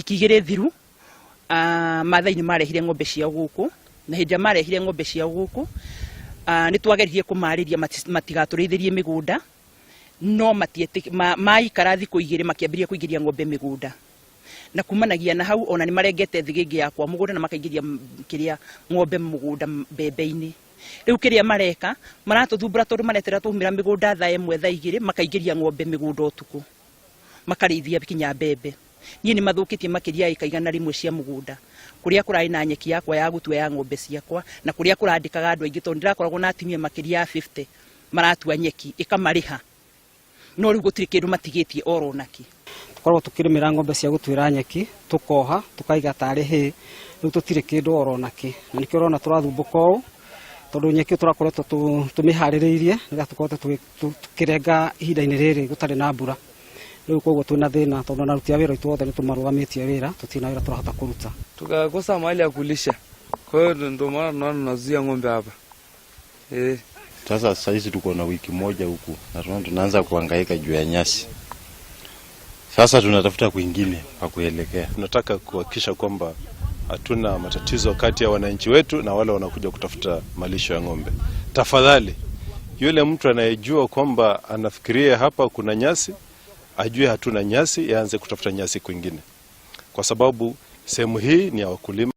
Wiki 2 thiru, Maathai nĩ marehire ng'ombe ciao gũkũ, na hĩndĩ ĩrĩa marehire ng'ombe ciao gũkũ, nĩ twageririe kũmarĩria matigatũrĩithĩrie mĩgũnda, no maikara thikũ 2 makĩambĩrĩria kũingĩria ng'ombe mĩgũnda. Na kumanagia na hau ona nĩ marengete thĩgĩngĩ yakwa mũgũnda na makaingĩria kĩrĩa ng'ombe mũgũnda mbembe-inĩ. Rĩu kĩrĩa mareka, maratũthumbũra tondũ mareterera twaumĩra mĩgũnda thaa 1, thaa 2, makaingĩria ng'ombe mĩgũnda ũtukũ, makarĩithia kinya mbembe. Niĩ nĩ mathũkĩtie makĩria ya ĩka 100 cia mũgũnda, kũrĩa kũrarĩ na nyeki yakwa ya gũtua ya ng'ombe ciakwa, na kũrĩa kũrandĩkaga andũ aingĩ tondũ ndĩrakoragwo na atumia makĩria ya 50 maratua nyeki, ĩkamarĩha. No rĩu gũtirĩ kĩndũ matigĩtie oro nakĩ. Tũkoragwo tũkĩrĩmĩra ng'ombe cia gũtuĩra nyeki, tũkoha, tũkaiga tarĩ hay, rĩu tũtirĩ kĩndũ oro nakĩ. Na nĩkĩo ũrona tũrathumbũka ũũ, tondũ nyeki ĩyo tũrakoretwo tũmĩharĩrĩirie nĩgetha tũkorwo tũkĩrenga ihinda-inĩ rĩrĩ gũtarĩ na mbura. Rĩu koguo twĩna thĩna tondũ ona aruti a wĩra aitũ othe nĩ tũmarũgamĩtie wĩra, tũtirĩ na wĩra tũrahota kũruta. Tukakosa mahali ya kulisha, kwa hiyo ndio maana tunaona tunazuia ng'ombe hapa. Sasa saizi tuko na wiki moja huku na tunaanza kuhangaika juu ya nyasi. Sasa tunatafuta kwingine pa kuelekea. Tunataka kuhakikisha kwamba hatuna matatizo kati ya wananchi wetu na wale wanakuja kutafuta malisho ya ng'ombe. Tafadhali, yule mtu anayejua kwamba anafikiria hapa kuna nyasi, ajue hatuna nyasi, aanze kutafuta nyasi kwingine, kwa sababu sehemu hii ni ya wakulima.